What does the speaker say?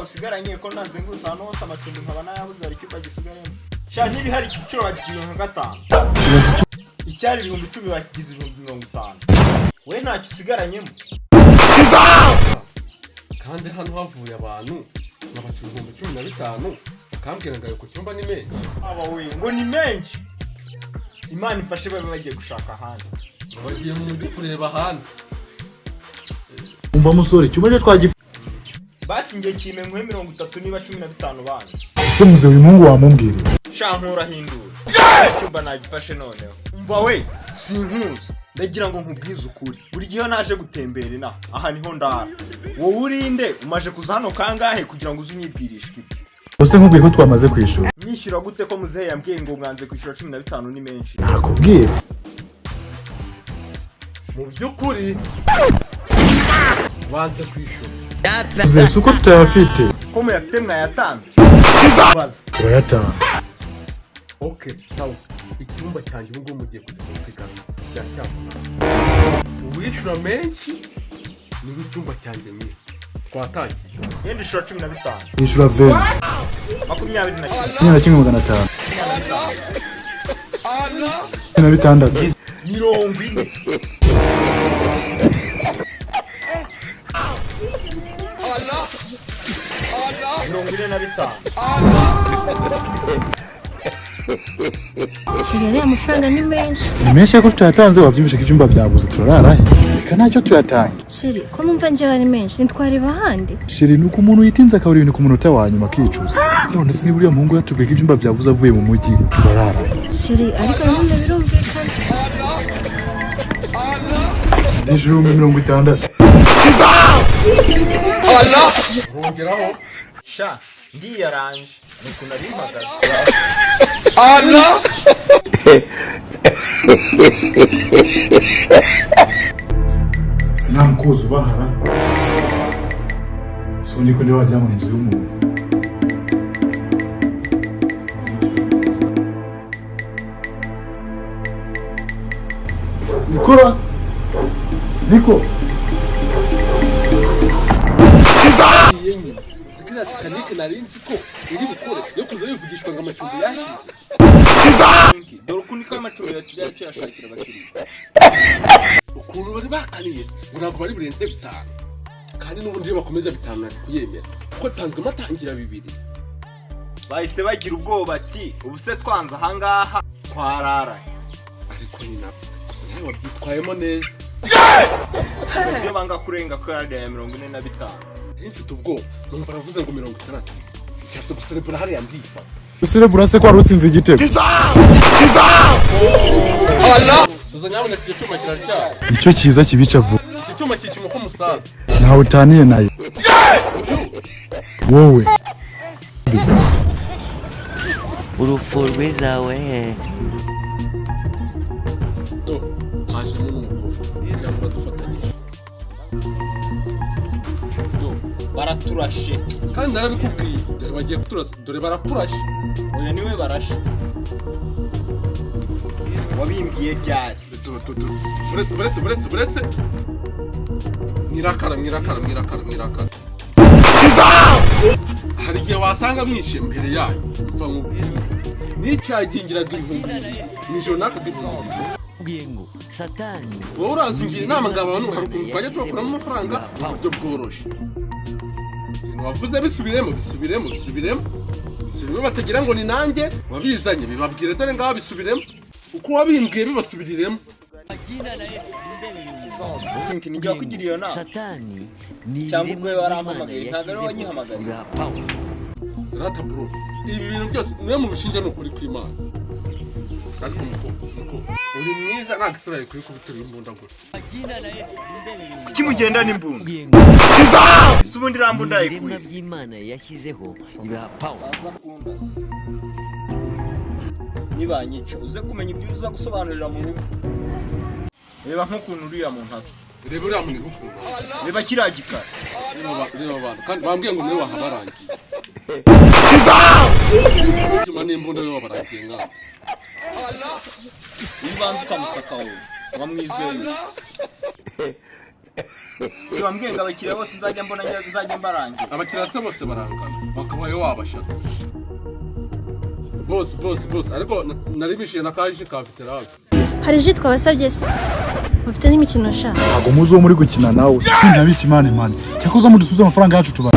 Usigaranye ko nazengurutse ahantu hose, amacumbi nkaba nayabuze, hari icyumba gisigayemo? Sha, ntibihari. Igiciro bagiye nka gatanu. Ibaze icyo. Icyari 10,000 bakigize 50,000. We ntacyo usigaranyemo. Kandi hano havuye abantu nkabaca 15,000, bakambwira ngo ayo ku cyumba ni menshi. Aba we, ngo ni menshi! Imana ifashe babe bagiye gushaka ahandi. Ngo bagiye mu mujyi kureba ahandi. Umva musore, icyumba cyo twagifite. Basi ngiye kime nkuhe 30 niba 15 banze. Ese muze, uyu muhungu wamumbwiriye? Sha, nkurahindura icyumba nagifashe noneho. Umva we, sinkuzi, ndagira ngo nkubwize ukuri: buri gihe iyo naje gutembera inaha, aha niho ndara. Wowe urinde? Umaje kuza hano kangahe kugira ngo uze unyibwirishe ibyo? Ese nkubwiye ko twamaze kwishyura? Nyishyura gute ko muzehe yambwiye ngo mwanze kwishyura, 15 ni menshi? Nakubwira. Mu by'ukuri banze kwishyura. Muze, si uko tutayafite. Ko muyafite, mwayatanze? Baza. Turayatanga. OK, sawa. Icyumba cyanjye ubu ngubu mugiye kujya kumvikana bya cyamunara, uwishyura menshi niwe icyumba cyanjye nyine. Twatangiye. Yenda ishura 15. Yishyura 20. 21. 21,500. 16. 40. 45. Chéri, ariya mafaranga ni menshi. Ni menshi ariko tutayatanze. Wabyumvishe ko ibyumba byabuze, turarara he? Reka ntacyo, tuyatange. Chéri, ko numva njyewe ari menshi, ntitwareba ahandi? Chéri, ni uko umuntu yitinze akabura ibintu ku munota wa nyuma akicuza. None se niba uriya muhungu yatubwiye ko ibyumba byabuze avuye mu mujyi, turarara he? Chéri, ariko nanone birumvikana. Ndishyura 60,000. Urongeraho. Sha, ndiyaranje, ni ukuntu ari mpagaze. Sinamukuzi ubahara so niko niba wagira ngo ni inzu y'umuntu. Nikora niko. Iye nyine zikiriya Titanic nari nzi ko iri bukore yo kuza yivugishwa ngo amacumbi yashize. Dore uku niko amacumbi tujya tuyashakira abakiriya. Ukuntu bari bakaniye se, ngo ntabwo bari burenze bitanu, kandi n'ubundi iyo bakomeza bitanu nari kuyemera kuko nsanzwe matangira bibiri. Bahise bagira ubwoba ati: "Ubu se twanze ahangaha twarara?" Ariko ni nabyo gusa, nawe wabyitwayemo neza. Iyo banga kurenga kuri ariya ya 45. Nari mfite ubwoba, numva aravuze ngo 60, nshatse guserebura hariya ndifata. Userebura se ko wari utsinze igitego? Tuza nyaboneka, icyo cyuma kiracyari. Nicyo cyiza kibica vuba. Icyo cyuma cyica inkoko musaza. Ntawe utaniye nayo wowe. Urupfu rwiza we. Do, hajemo n'umukobwa kugira ngo badufatanyije. Do, baraturashe. Kandi narabikubwiye, dore bagiye kuturasa, dore barakurashe. Oya, niwe barashe. Wabimbwiye ryari? Buretse, buretse, buretse, buretse! Mwirakara, mwirakara, mwirakara, mwirakara! Hari igihe wasanga mwishe mbere yayo. Mva nkubwire, n'icyagingiraga 2000 mu ijoro nakaga 2000. Ubwiye ngo Satani. Wowe uraza ungira inama ngo abantu hari ukuntu twajya tubakuramo amafaranga mu buryo bworoshye. Ibintu wavuze bisubiremo, bisubiremo, bisubiremo, bisubiremo, batagira ngo ni nanjye wabizanye. Bibabwire, dore ngaho bisubiremo uko wabimbwiye, bibasubiriremo. Kinki nijya wakugiriye iyo nama? Satani ni Cyangwa ibiremwa ubwo warampamagaye, by'Imana ntabwo ari wowe yashyizeho wanyihamagariye. biha power. Rata bro, ibi bintu byose niwe mubishinja, ni ukuri kw'Imana. Ariko muko muko uri mwiza, ntabwo isura yawe ikwiye kuba imbunda gutya. Kuki mugendana imbunda? Ubwiye ngo Ese ubundi iriya mbunda ni ibiremwa yayikuye? by'Imana yashyizeho biha power. Aza kundasa, nibanyica uze kumenya ibyo uza gusobanurira mu rugo. Reba nk'ukuntu uriya muntu asa. Reba uriya muntu ukuntu. Reba kiriya gikara. Reba abantu, kandi bambwiye ngo niwe wahabarangiye. Ibyuma n'imbunda, niwe wabarangiye nkawe. Iyo ubanza ukamusaka wowe wamwizeye. Si wambwiye ngo abakiriya bose nzajya mbona nzajya mbarangira? Abakiriya se bose barangana? Bakabaye wabashatse bose bose bose, ariko nari bishyuye na ka jus ka viterave. Hari jus twabasabye se? Bafite n'imikino sha. Ntabwo muzi uwo muri gukina nawe. Ntabiki imana imana, cyakoze mudusubize amafaranga yacu tuba.